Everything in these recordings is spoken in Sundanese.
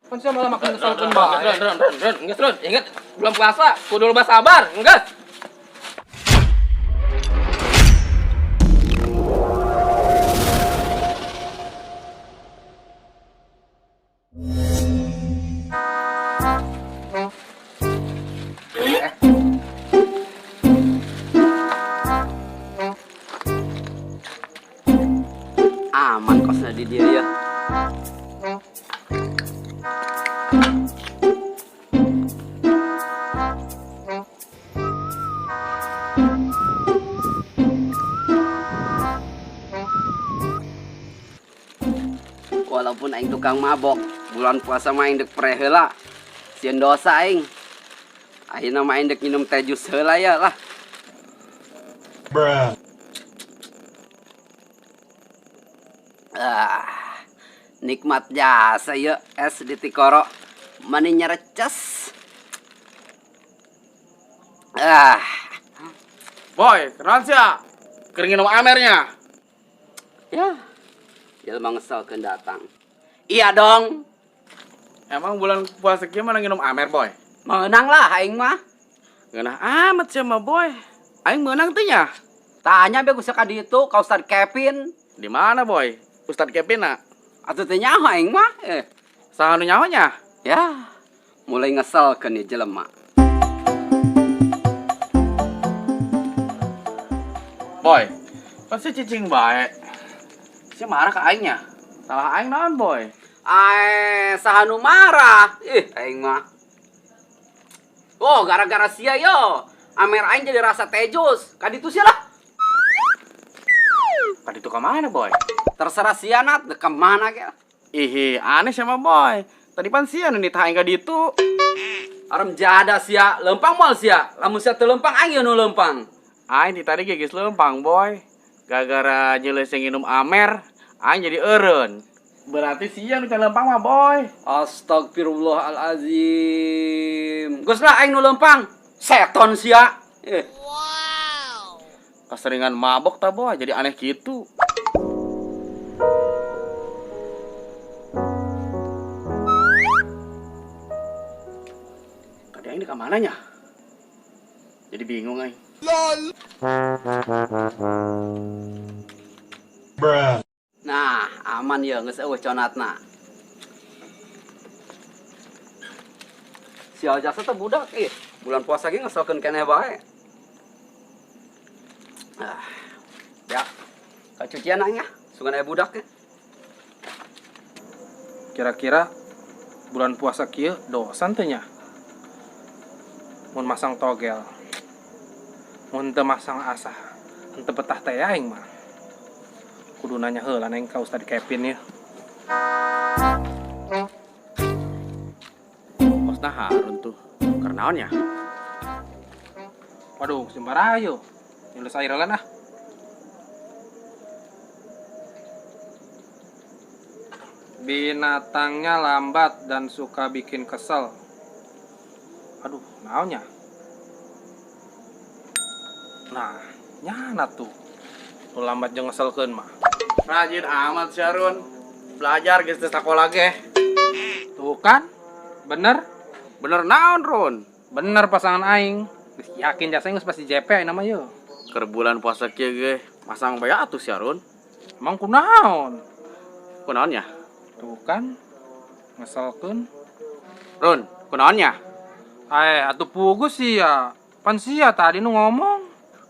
Kan saya malah makin ngeselkeun bae. Ron, Ron, Ron, Ron, geus Ron, ingat bulan puasa kudu loba sabar, geus. Aman kosnya di dia ya. Walaupun aing tukang mabok, bulan puasa mah aing dek pre heula. Sieun dosa aing. Ayeuna mah aing dek minum teh jus heula ya lah. Bruh. Ah, nikmat jasa ya es di Tikoro. Mani nyereces. Ah, Boy, kenalan sih ya? Keringin sama amernya. Ya. Jelema ngeselkeun datang. Iya dong. Emang bulan puasa kieu mana nginum amer, Boy? Menang lah aing mah. Ngeunah amat sih sama Boy. Aing meunang teh nya. Tanya be geus ka ditu ka Ustad Kevin. Di mana, Boy? Ustad Kevin na. Atuh teh nyaho aing mah. Eh, Saha nu nyaho nya? Ya. Mulai ngeselkeun ieu jelema. Boy, pasti cicing bae. Si marah ke aingnya. Salah aing naon, Boy? Ae, saha nu marah? Ih, aing mah. Oh, gara-gara sia yo. Amer aing jadi rasa teh jus. Ka ditu sia lah. Ka ditu ka mana, Boy? Terserah sia nat, dek ka mana ge. Ih, aneh sama Boy. Tadi pan sia nu nitah aing ka ditu. Arem jada sia, lempang moal sia. Lamun sia teu lempang aing nu lempang. Aing di tadi geus lempang, Boy. Gara-gara nyeleuseng nginum amer, aing jadi eureun. Berarti sia nu can lempang mah, Boy. Astagfirullahalazim. Geus lah aing nu lempang. Seton sia. Eh, Keseringan mabok ta, Boy, jadi aneh gitu. Tadi aing di mana nya? Jadi bingung aing. Bruh. Nah, aman ya geus eueuh conatna. Sial jasa teh budak ih. Bulan puasa ge ngeselkeun keneh bae. Ah. Ya. Kacucian aing ah, sugan aya budak ya. Kira-kira bulan puasa kieu dosa teu nya? Mun masang togel. Mun teu masang asah. Henteu betah teh aing mah. Kudu nanya heula aing ka Ustad Kevin ya. Kosna Harun tuh. Karena naon ya? Waduh, sembarayo. Nyulis air heula ah. Binatangnya lambat dan suka bikin kesel. Aduh, naonnya? Nah, nyana tuh. Tuh lambat jeung ngeselkeun mah. Rajin amat sih Harun. Belajar geus teu sakola ge. Tuh kan? Bener? Bener naon, Run? Bener pasangan aing. Geus yakin jasa geus pasti JP aing nama ye. Keur bulan puasa kieu ge masang bae atuh si Harun. Emang kunaon? Kunaon nya? Tuh kan? Ngeselkeun. Run, kunaon nya? Eh, atuh pugu sih ya. Pan sia tadi nu ngomong.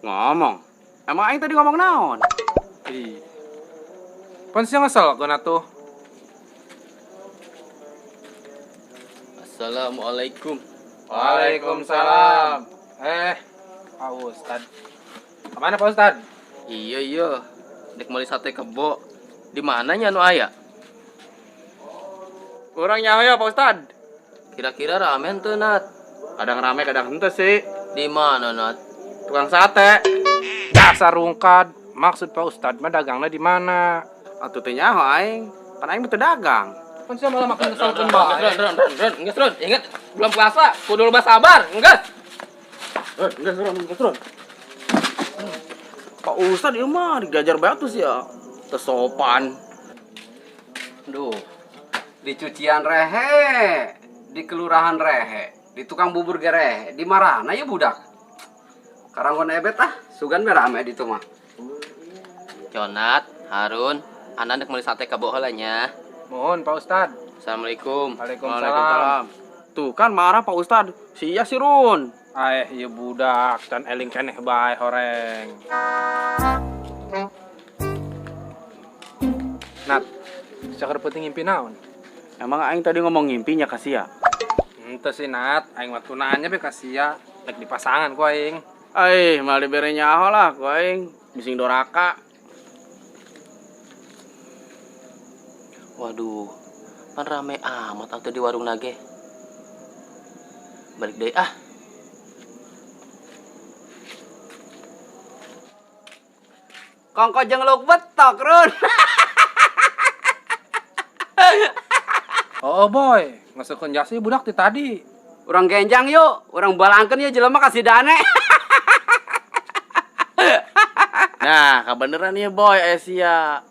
Ngomong. Emang aing tadi ngomong naon? Ih. Pan sia ngeselkeun atuh. Assalamualaikum. Waalaikumsalam. Eh, Pak Ustad. Kemana Pak Ustad? Iya iya, dek meuli sate kebo. Di mananya nu aya? Urang nyaho ya, Pak Ustad. Kira-kira rame teu, Nat? Kadang rame, kadang henteu sih. Di mana, Nat? Tukang sate. Dasar rungkad. Maksud Pak Ustad mah dagangnya di mana? Atuh teu nyaho aing. Pan aing teu dagang. Pan sia malah makin ngeselkeun Ron, bae. Ron, Ron, Ron, geus Ron, ingat bulan puasa kudu loba sabar, geus. Eh, geus Ron, geus Ron. Pak Ustad ieu mah digajar bae atuh sia. Teu sopan. Duh. Di cucian rehe, di kelurahan rehe, di tukang bubur ge rehe, di marana ya budak? Karanggon Ebet ah, sugan be rame di itu mah. Conat, Harun, ana dek meuli sate kebo heula nya. Mohon Pak Ustad. Assalamualaikum. Waalaikumsalam. Tuh kan marah Pak Ustad. Sia si Run. Aeh, ieu budak can eling keneh bae horeng. Nat, saker penting ngimpi naon? Emang aing tadi ngomong ngimpinya ka sia? Henteu sih Nat, aing mah nanya be ka sia, rek dipasangan ku aing. Aih, malah dibere nyaho lah ku aing, bising doraka. Waduh, pan rame amat atuh di warung nage. Balik deui ah. Kongko jeung lauk betok, Run. Oh, boy, ngeuseukeun jasa budak ti tadi. Urang genjang yuk, urang balangkeun ya jelema ka si Dane. Nah, kebeneran nih boy, sia.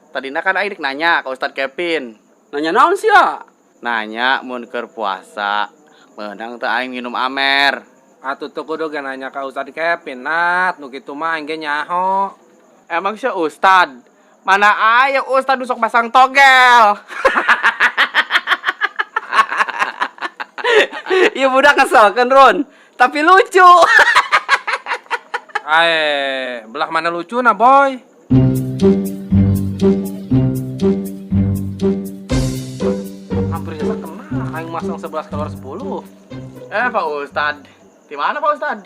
Tadina kan aing nanya ke Ustad Kevin. Nanya naon sia? Nanya mun keur puasa, meunang teu aing minum amer. Atuh teu kudu ge nanya ka Ustad Kevin, Nat, nu kitu mah aing ge nyaho. Emang sia Ustad? Mana aya Ustad nu sok pasang togel? Iya budak ngeselkeun, Run. Tapi lucu. Aeh, belah mana lucu nah, boy? Hampir jasa kena, aing masang 11 keluar 10. Pak Ustad. Di mana Pak Ustad?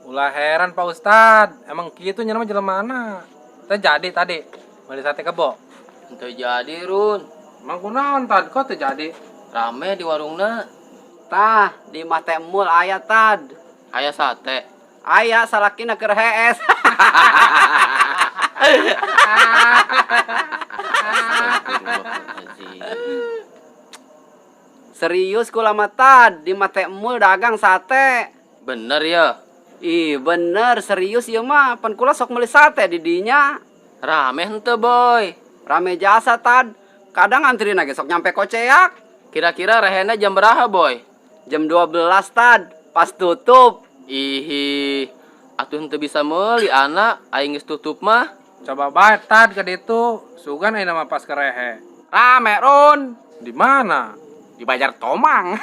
Ulah heran Pak Ustad, emang kitu nya mah jelema mana. Teh jadi tadi, meuli sate kebo. Henteu jadi, Run. Emang kunaon tad kok teu jadi? Rame di warungna. Tah, di imah teh mul aya tad. Aya sate. Aya salakina keur hees. Astagfirullahaladzim. Serius kula mah tad, di imah teh mul dagang sate. Bener ya? Ih, bener serius ieu mah, pan kula sok meuli sate di dinya. Rame henteu, boy. Rame jasa tad. Kadang antri ge sok nyampe koceak. Kira-kira rehena jam berapa, boy? Jam 12 tad, pas tutup. Ihi, atuh henteu bisa meuli anak aing geus tutup mah. Coba bae tad ka ditu, sugan ayeuna mah pas kerehe. Rame, Run. Di mana? Di Banjar Tomang.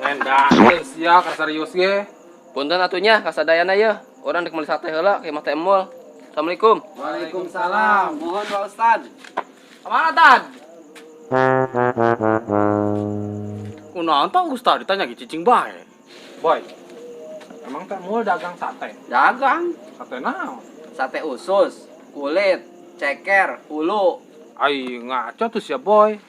Ngendakeun sia ka serius ge. Punten atunya kasadayana ye. Urang dek meuli sate heula ka imah teh emul. Assalamualaikum. Waalaikumsalam. Mohon Pak Ustad. Kemana Tad? Kunaon tah Ustad ditanya ge cicing bae. Boy. Emang teh mul dagang sate? Dagang. Sate naon? Sate usus, kulit, ceker, hulu. Ai ngaco tuh sia boy.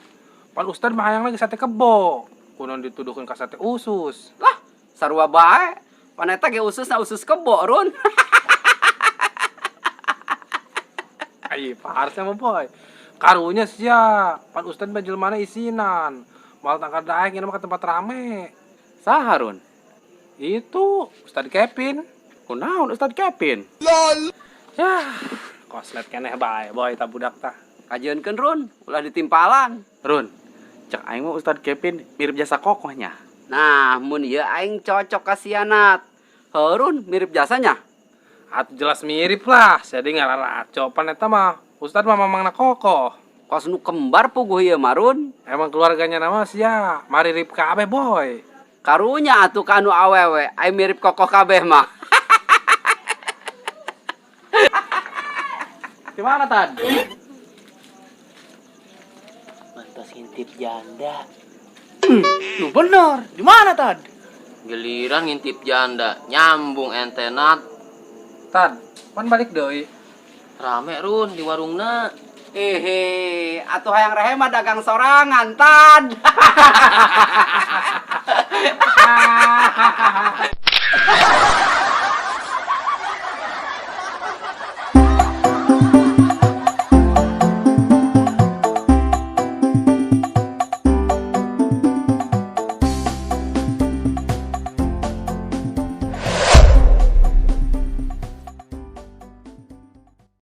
Pan Ustad mah hayang lagi sate kebo. Kunaon dituduhkeun ka sate usus. Lah, sarua bae. Pan eta ge ususna usus kebo, Run. Ai paharsnya mah boy. Karunya sia, pan Ustad mah jelmana isinan. Moal tangkar daek nginum ke tempat rame. Saha, Run? Itu Ustad Kevin. Kunaon Ustad Kevin? Yah, koslet keneh bae boy ta budak tah. Kajeunkeun, Run, ulah ditimpalan. Run, cek aing mah Ustad Kevin mirip jasa kokohnya. Nah, mun ieu aing cocok ka sianat. Heuh, Run, mirip jasanya. Atuh jelas mirip lah, jadi ngararaco pan eta mah Ustad mah mamangna kokoh. Kos nu kembar puguh ieu mah, Run. Emang keluarganya nama sia, maririp kabeh boy. Karunya atuh ka anu awewe, aing mirip kokoh kabeh mah. Di mana Tad? Mantos ngintip janda. Lu bener. Di mana Tad? Giliran ngintip janda, nyambung ente Nat. Tad, pan balik deui. Rame Run di warungna. Hehe, atuh hayang rehe mah dagang sorangan, Tad.